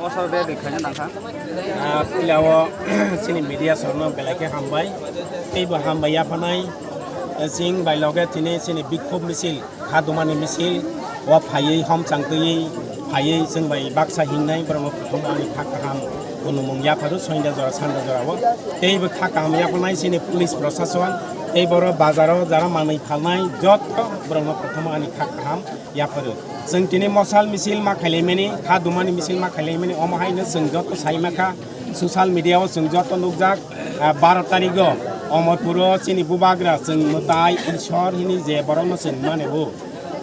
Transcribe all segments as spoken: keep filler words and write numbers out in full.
Bosor be bikhaina nangkha. Ah, puila o chini media sorno belai khe hambai. Teibo hambai yaphanai, eh, chwng bai loge tini chini bikhub misil, kha dumani misil, o phaiwi hom chang twiwi phaiwi chwng bai baksa hingnai borokno prothom ani kha kaham kunumung yapharu soinda jora sanda jora o. Teibo kha kaham yaphanai chini police prosason, tei boro bazaro jara manwi phalnai jotto borokno prothom ani kha kaham yapharu. Chwng tini mosal misil ma khailaimani, kha dumani misil ma khailaimani, omo haino chwng joto sai ma kha, social media o chwng joto nukjak, ah, baro tarigo Omorpuro chini bubagra chwng mwtai Ishwar hini je borokno chwng mane o.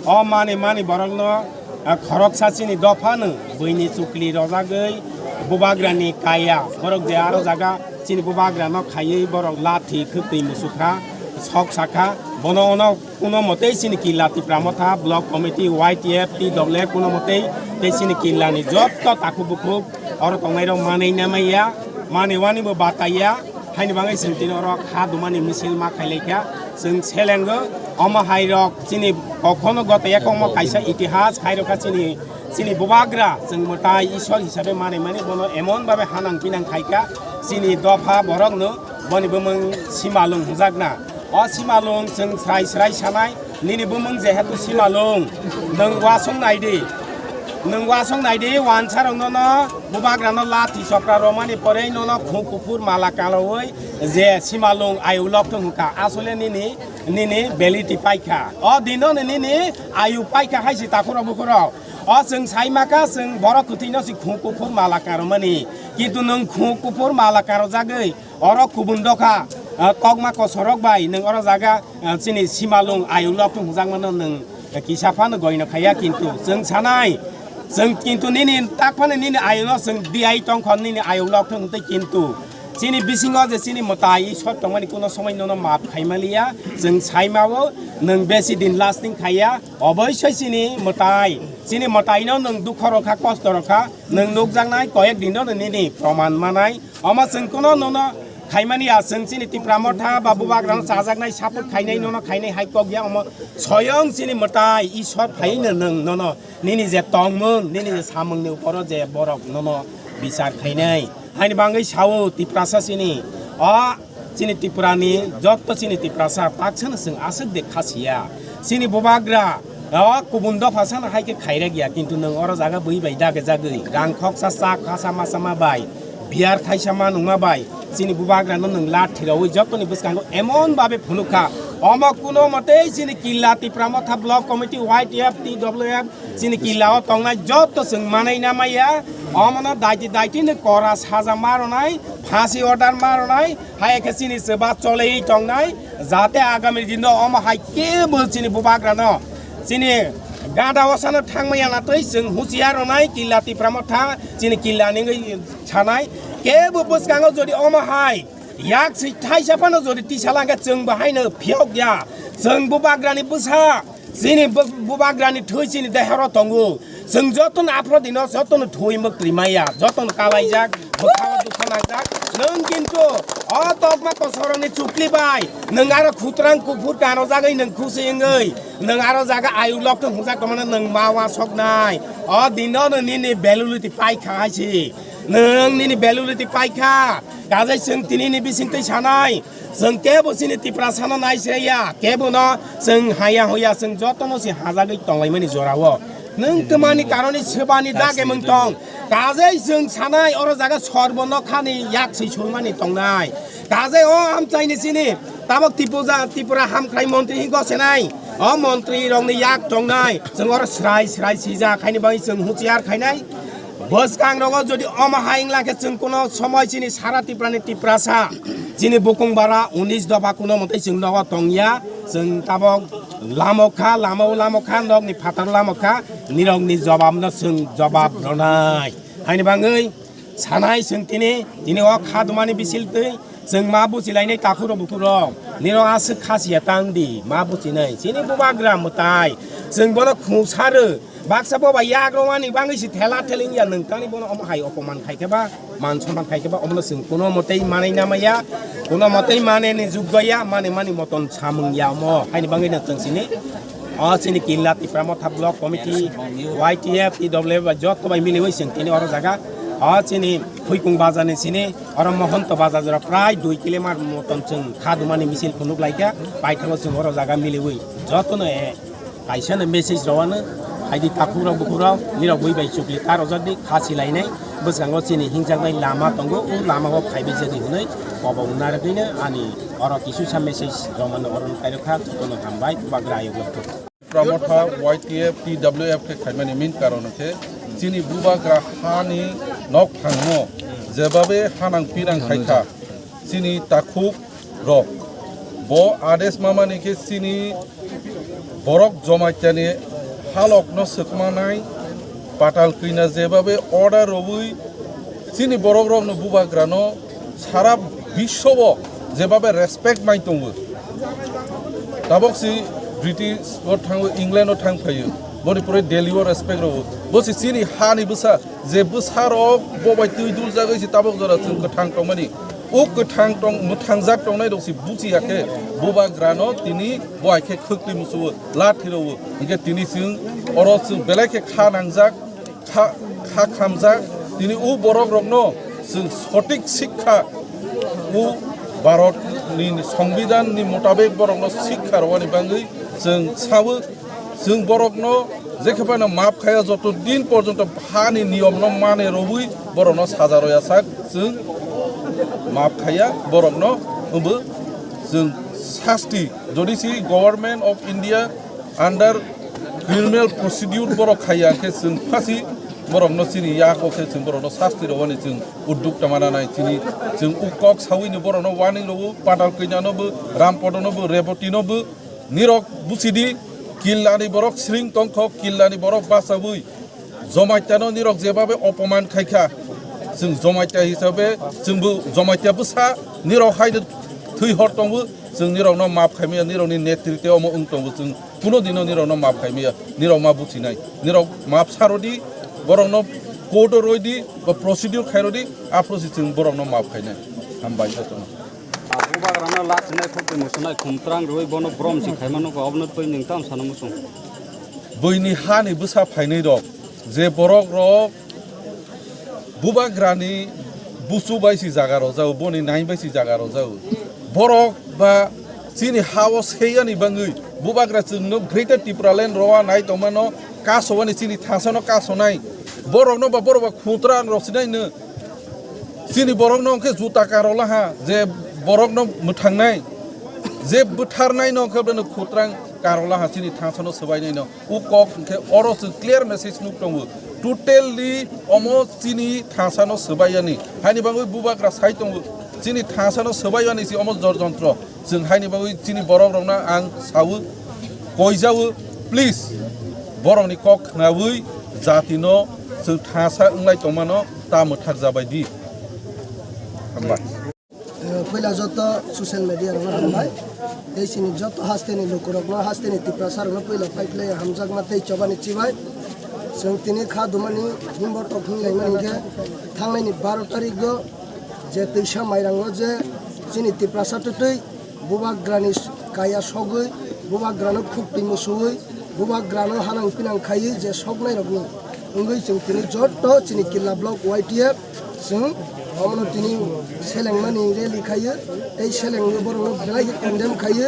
O mani mani borokno, ah, khoroksa chini dophano buini chukli rojagwi bubagrani kaya, borok je aro jaga chini bubagrano khaiwi borok lathi khwtwi musukha, sok sakha, bono ono Kuno motei chini killa Tipra Motha Block Committee, Y T F, T W F, kuno motei tei chini killani jotto takhuk bukhuk oro tongnairok manwi namaiya, manwi wanibo bataiya, haini bagwi chwng tini oro kha dumani misil ma khailaikha. Chwng selengo omo hairok chini kokhono gotaiya, kokmo kaisa itihas khairokha chini, chini bubagra, chwng mwtai Ishwar hisabe manwi mani bono emon babe hanang pinang khaikha chini dopha borokno. Boni bumung Simalung hwnjakna. O Simalung chwng srai srai sanai, nini bumung jehetu Simalung. Nwng wasung naidi. Nwng wasung naidi, wansarok nono bubagrano lathi sopra romani porei nono khung kuphur mala kalaui je Simalung ayuk lokthung hwnkha. Asole nini, nini beliti paikha. O dino nini ayuk paikha hai si takhurok bukhurok. O chwng saimakha chwng borok kwthwino si khung kuphur mala karomani. Kintu nwng khung kuphur mala karojagwi Oro kubun dokha, ah, kokma kosorok bai nwng oro jaga, ah, chini Simalung ayuk lokthung hwnjakmano nwng kisa phano goino khaiya, kintu chwng sanai, chwng kintu nini tak phano nini ayukno chwng diai tongkha nini ayuk lokthung hwntwi, kintu chini bisingo je chini mwtai Ishwar tongmani kuno somoi nono maap khaimaliya, chwng saimao nwng besi din lasting khaiya, oboisoi chini mwtai, chini mwtaino nwng dukho rokha, kosto rokha, nwng nukjaknai koyek dino nini proman manai. Omo chwng kuno nono khaimani ya, chwng chini Tipra Motha ba bubagrano chajaknai support khainai nono khainai hai kok ya, omo soyong chini mwtai Ishwar phaino nwng nono nini je tongmung, nini je samungni uporo je borok nono bichar khainai. Haini bagwi sao Tiprasa chini o chini Tripurani jotto chini Tiprasa taksano chwng aswk de khasiya. Chini bubagra o kubun dopha sana hai khe khairek ya, kintu nwng oro jaga bui bai dage jagwi rang khoksa cha khasa ma chama bai. Biyar thaisa ma nungma bai chini bubagrano nwng lathi raui jottoni bwskango emon babe phunukha. Omo kuno motei chini killa Tipra Motha Block Committee, Y T F, T W F, chini killa o tongnai jotto chwng manai namaiya. Omono daiti daiti ni kora saja ma rwnai, phasi order ma rwnai, hai khe chini chuba cholei tongnai, jate agami dino omo hai kebo chini bubagrano chini gada osano thangmaya na twi chwng huchiya rwnai killa Tipra Motha chini killa ningwi sanai. Kebo bwskango jodi omo hai yak si thaisa phano jodi tisa langkhe chwng bo haino phiyok ya. Chwng bubagrani bwsa, chini bu-, bubagrani thwi chini dehoro tongo. Chwng jotono aphrodino jotono thwi mwktwi maya, jotono kalaijak, bwkhao dukha nangjak. Nwng kintu o tokma kosorokni chukli bai nwng aro khutrang kuphur kanojagwi nwng khusi wngwi nwng aro jaga ayuk lokthung hwnjak tongmano nwng ma uansuknai. O dino nwng nini validity paikha hai si. Nwng nini validity paikha. Kajai chwng tinini bisingtwi sanai, chwng kebo chini Tiprasano naisraiya, kebono chwng haya hoya chwng jotono se hajagwi tonglaimani jorao. Nwng twmani karoni swbani dage mwng tong. Kajai chwng sanai oro jaga sorbo nokhani yak swi sulmani tongnai. Kajai o amchaini chini tabok Tipuja, Tripura hamkrai montri hi gosenai. O montri rokni yak tongnai. Chwng oro srai srai sijak haini bagwi chwng huchiar khainai. Bwskang rogo jodi omo hai wngla khe chwng kuno somoi chini sara Tiprani Tiprasa, chini bukung bara unis dopha kuno mwtai chwng nogo tongya, chwng tabok lamo kha, lamo lamo kha, nokni phatar lamo kha, nirokni jobabno chwng jobab rwnai. Haini bagwi sanai chwng tini, tini o kha dumani bisil twi, Chwng ma buchilainai takhurok bukhurok, nirok aswk khasiya tang di, ma buchinai. Chini bubagra mwtai, chwng bono khungsarw. Baksa boba yak romani bagwi si thela theli wngya, nwng tani bono omo hai opoman khai khe ba, man soman khai khe ba, omono chwng kuno motei manai namaya, kuno motei maneni jugya, mani mani moton samung ya omo. Haini bagwi no chwng chini, o chini killa Tipra Motha Block Committee, Y T F, T W F ba jotto bai miliwi chwng tini oro jaga O chini Phuikung bazar ni sini oro Mohonto bazar jora prai dui kilometer moton chwng kha dumani misil phunuk laikha, paithango chwng oro jaga miliwi jotono e kaisa no message rwano, haidi takhuk rok bukhuk rok nirok bui bai chukli ta rojak di kha silainai bwskango chini hingjaknai lama tongo, o lama o phaibai jadi hwnwi kobong narwgwino ani oro kisusa message rwmano oro kairokha jotono hambai bagra ayuk. Pramotha Y T F T W F khe khaimani main karon khe chini bubagra hani nok thangmo jebabe hanang pinang khaikha chini takhuk rok. Bo ades mamani khe chini borok Jamaitiani halokno swkmanai patal kwina jebabe order rwui chini borok rokno bubagrano sara biswo jebabe respect mai tongo. Tabok si British o thango, England o thang phaio, boni pore Delhi o respect rwo. Bo si chini hani bwsa, je bwsa rok bo bai twi dul jagwi si tabok jora chwng kwthang tongmani. O kwthang tong, mwthangjak tongnai rok si buchi ya khe bubagrano tini bo hai khe khwktwi musuo, lathi rwo. Hinkhe tini chwng oro chwng belai khe kha nangjak. Kha, kha khamjak, tini o borok rokno chwng sotik sikha, o Bharat ni Songbidan ni motabek borokno sikha rwani bangwi chwng sawi, chwng borokno jekhe phano maap khaya, joto din porjonto hani niyom no mane rwui borokno saja roya sak chwng maap khaya, borokno obo chwng sasti, jodi si Government of India under criminal procedure borok khaiya khe chwng phasi borokno chini yago khe chwng borokno sasti rwani chwng udduk tama nanai chini chwng u kok sawini borokno warning rwo, Patal Kanya no bo, Rampodo no bo, Reboti no bo, nirok buchidi killani borok sring tongkho, killani borok bachawi Jamaitiano nirok jebabe opoman khaikha, chwng Jamaitia hisabe chwngbo Jamaitia bwsa nirok haino thwi hor tongo, chwng nirokno maap khaimaya, nirokni netritwe omo wng tongo, chwng kuno dino nirokno maap khaimaya, nirok ma buchinai, nirok maap sarodi, borokno court-o roidi, ba procedure khairodi, aphuru se chwng borokno maap khainai. Hambai jotono. A bubagrano lachinai, khukti muchunai, khumtrang rwui bono brom si khaima nukha, obono twi nwng tamo sana muchung. Buini hani bwsa phainai rok, je borok rok bubagrani busu bai si jaga rojao, boni nai bai si jaga rojao. Borok ba chini ha-o seiyani bangwi bubagra chwngno Greater Tipraland rowa nai tongmano kasowani chini thasano kasonai. Borokno ba borok ba khutra rok sinai no. Chini borokno hwnkhe juta karola ha, je borokno mwthangnai, je bwtharnaino hwnkhe bono khutrang karola ha, chini thangsano swbainaino. O kok hwnkhe oro chwng clear message nuk tongo. Totally omo chini thangsano swbaiyani. Haini bagwi bubagra sai tongo. Chini thangsano swbaiyani se omo jor jontro. Chwng haini bagwi chini borok rokno ang sawi koijawi, please, borokni kok khnawi jatino chwng thangsa wnglai tongmano ta mwthak jabai di. Hamba. Eh, puila joto social media rokno hambai. Tei chini joto hasteni lukurokno, hasteni Tiprasa rokno puila phaiphilai hamjakma tei chobani chibai. Chwng tini kha dumani himbo tok hinglai mani hinkhe thangnaini baro tarikgo je twisa mairango je chini Tiprasa twtwi bubagrani kaya sogwi, bubagrano khukti musuwi, bubagrano hanang pinang khaiwi je soknairokni wngwi chwng tini joto chini Killa Block Y T F chwng omono tini selengmani rally khaiwi tei selengwi borokno belai khe condemn khaiwi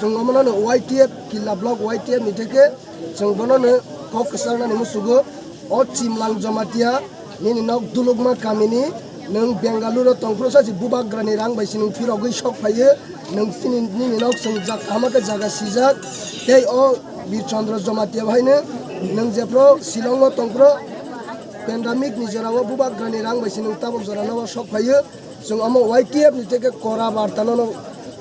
chwng omono Y T F Killa Block Y T F ni theke chwng bonono kok kwchangnani musugo. O Chimlang Jamatia, nini nok Dulukma kamini, nwng Bengaluru tongphuru sa si bubagrani rang bai si nwng phirogwi sok phaiyo, nwng chini nini nok chwng jak kahama khe jaga sijak, tei o Birchandra Jamatia bai no nwng jephru Shillong o tongphuru pandemic ni jora o bubagrani rang bai si nwng tabuk jora no sok phaiyo, chwng omo Y T F ni teke kora barta no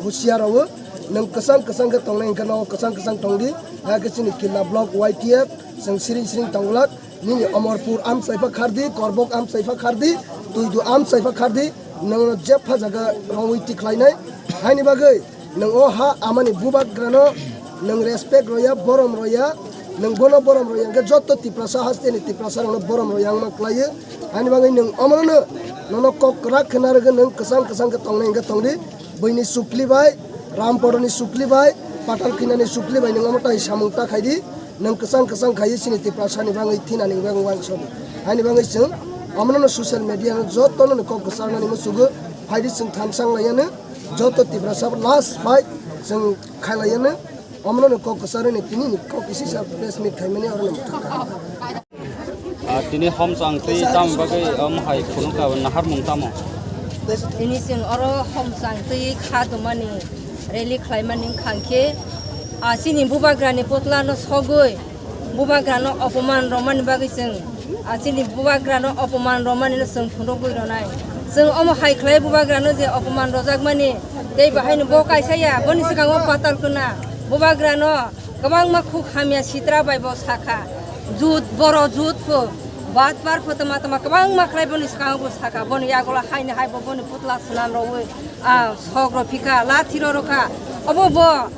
husiar rwo, nwng kwchang kwchang khe tongnai hwnkhe no kwchang kwchang tongdi, hakhe chini Killa Block Y T F chwng siring siring tongglak. Nini Omorpur amchai pha khardi, Korbok amchai pha khardi, Tuidu amchai pha khardi, nwngno jepha jaga rongwi tikhlainai. Haini bagwi nwng o ha amani bubagrano nwng respect roya, borom roya, nwng bono borom roya hwnkhe joto Tiprasa hasteni Tiprasa rokno borom roya wngma kwlaiyo. Haini bagwi nwng omono nono kok kwrak khe narwgwi nwng kwchang kwchang khe tongnai hwnkhe tongdi. Buini sukli bai, Rampadoni sukli bai, Patal Kinani sukli bai nwng omo tai samung ta khaidi, nwng kwchang kwchang khaiwi chini Tiprasani bagwi thinani bagwi uansukdi. Haini bagwi chwng Omono no social media no joto no kok kwcharnani musugo phaidi chwng thansa wng laiyano, joto Tiprasa last fight chwng khai laiyano, omono no kok kwcharnani tini ni kok kisi sa press meet khaimani oro no. Ah, tini homchang twi tamo bagwi, um, hai phunuk ka naharmung tamo? Tini chwng oro homchang twi kha tongmani rally khlaimani wngkha khe, ah, chini bubagrani putla no sogwi bubagrano opoman romani bagwi chwng, ah, chini bubagrano opoman romani no chwng phunugwi ronai. Chwng omo hai khlai bubagrano je opoman rojakmani, tei bahaino bo kaisa ya, boni swkango Patal Kona bubagrano kwbangma khuk hamya sitra bai bo sakha. Jut, boro jut pho, bat par pho tama tama kwbangma khlai boni swkango bo sakha. Boni yagulo haino hai bo boni putla swnam rogwi, ah, sok rw phikha, lathi rw rwkha. Obo bo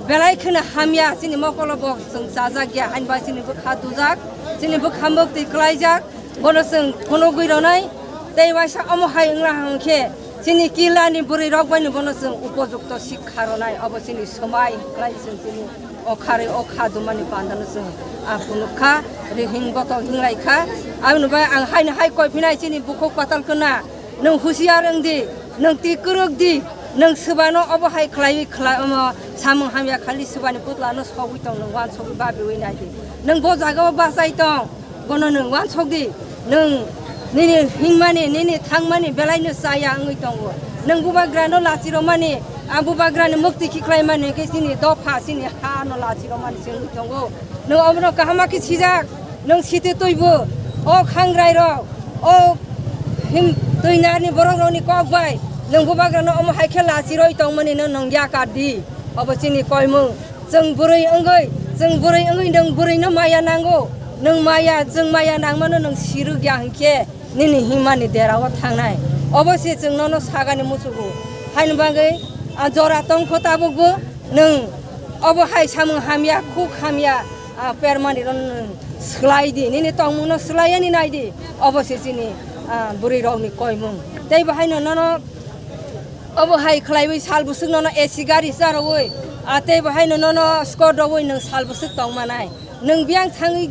belai kheno hamya, chini mokolo bo chwng chajak ya, hainba chini bwkha dujak, chini bwkha muktwi kwlaijak, bono chwng phunugwi ronai. Tei waisa omo hai wngla hwnkhe chini kila ni bwrwi rok bai ni bono chwng upojukto sikha ronai, obo chini swmai kwlai chwng chini o kharwi o kha dumani panda no chwng ang phunuk kha, rihing botok hinglai kha. Aboni bai ang haino hai koi phinai chini bukhuk Patal Kona. Nwng husiar wng di, nwng twi kwrwk di, nwng swbano obo hai khlaiwi khlai, omo samung hamya khali swbani putla no sogwi tong, nwng uansugwi babiwi nai di. Nwng bo jaga o bachai tong, bono nwng uansuk di, nwng nini himani, nini thangmani belai no chaya wngwi tongo. Nwng bubagra no lachi romani, a bubagra ni mukti khiklai mani khe chini dopha, chini ha no lachi romani se wngwi tongo. Nwng obono kaham khe sijak, nwng site twibo, o khangrai rok, o him twi narni borok rokni kok bai nwng bubagrano omo hai khe lachi roi tongmani no nwng yakar di. Obo chini koimung, chwng bwrwi wngwi, chwng bwrwi wngwi nwng bwrwi no maya nango, nwng maya, chwng maya nangmano nwng sirwk ya hinkhe nini himani derao thangnai. Obo se chwng nono sagani muchugo. Haini bagwi a jora tongkho tabukbo nwng obo hai samung hamya, khuk hamya, a, permani rok nwng swlai di, nini tongmung no swlai yani nai di. Obo se chini, a, bwrwi rok ni koimung. Tei bo haino nono obo hai khlaiwi sal bwswk nono A C gari charwui, a, tei bo haino nono Scooty rwui nwng sal bwswk tong manai. Nwng biyang thangwi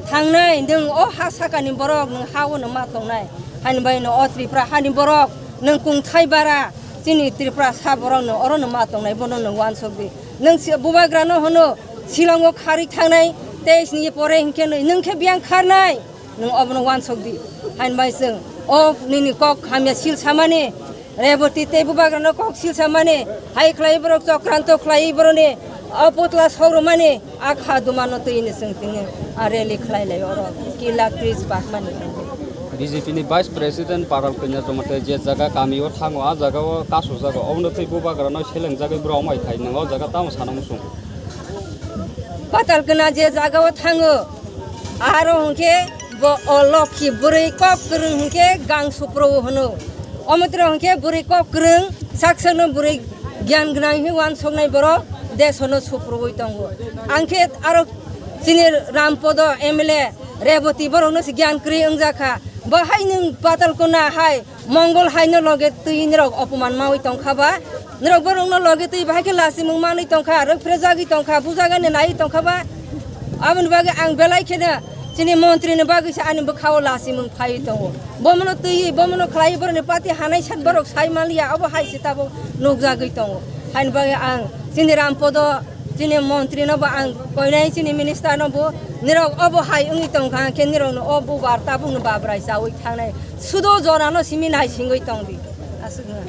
thangnai, nwng o ha sakani borok nwng ha-o nwng ma tongnai. Haini bai no o Tripura hani borok nwng kungthai bara chini Tripura sa borok no oro no ma tongnai, bono nwng uansuk di. Nwng si-, bubagra no hwno Shillong o kharwi thangnai, teis ni pore hinkhe nwng, nwng khe biyang kharnai, nwng obono uansuk di. Haini bai chwng o nini kok hamya sil samani, Reboti tei bubagrano kok silsa mani, hai khlai borok chokranto khlai boroni, o putla sok rwmani, a kha dumano twi ni chwng tini a rally khlai lai oro, kila tris bak mani. B J P ni Vice President Patal Kanya Jamatia je jaga kami o thango, a jaga o kasu jaga, obono twi bubagrano selengjagwi borok omai khai, nwng o jaga tamo sana muchung? Patal Kanya je jaga o thango, aro hwnkhe bo o lokhi bwrwi kok kwrwng hwnkhe gang supro hwno. Omo tro hwnkhe bwrwi kok kwrwng, sak sakno bwrwi gyan gwnang hwnwi uansuknai borok desono suprubui tongo. Ang khe aro chini Rampodo M L A Reboti borokno se gyan kwrwi wngjakha. Bo hai nwng Patal Kanya hai Mongol hai no loge twi nirok opoman maui tongkha ba? Nirok borok no loge twi bahai khe lachimung manwi tongkha, rwk phrejagwi tongkha, bujagani naiwi tongkha ba? Aboni bagwi ang belai kheno chini montri ni bagwi se ani bwkha o lachimung phaiwi tongo. Bomono twiwi, bomono khlaiwi borokni party hanai sat borok sai manliya, obo hai se tabuk nukjagwi tongo. Haini bagwi ang chini Rampodo, chini montri no bo ang koinai, chini minister no bo, nirok obo hai wngwi tongkha khe nirok no o bubar tabuk no babrai chaui thangnai. Sudo jora no simi nai singwi tong di. Aswk no.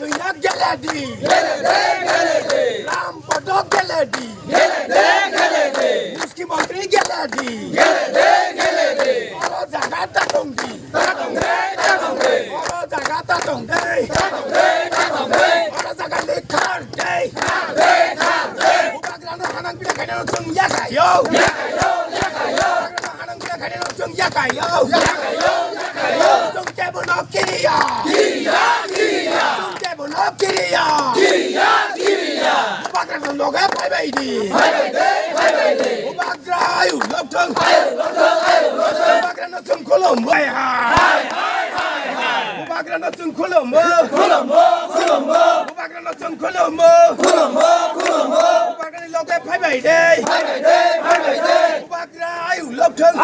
Kainak geledi. Geledi, geledi. Ram Padok geledi. Geledi, geledi. Muski Mantri geledi. Geledi, geledi. Oro jaga ta tongdi. Ta tongdi, ta tongdi. Oro jaga ta tongdi. Ta tongdi, ta tongdi. Oro jaga lekhar dei. Lekhar dei. Bubagrano hanang pina khainano chwng yakayo. Yakayo, yakayo. Bubagrano hanang pina khainano chwng yakayo. Yakayo, yakayo. Chwng kebono kiriya. Kiriya, kiriya. Chwng kebono kiriya. Kiriya, kiriya. Bubagrano loge phaibai di. Phaibai de, phaibai de. Bubagra ayuk lokthwng. Ayuk lokthwng, ayuk lokthwng. Bubagrano chwng khulumbo. Hai, hai, hai, hai, hai. Bubagrano chwng khulumbo. Khulumbo, khulumbo. Bubagrano chwng khulumbo. Khulumbo, khulumbo. Bubagrani loge phaibai de. Phaibai de, phaibai de. Bubagra ayuk lokthwng.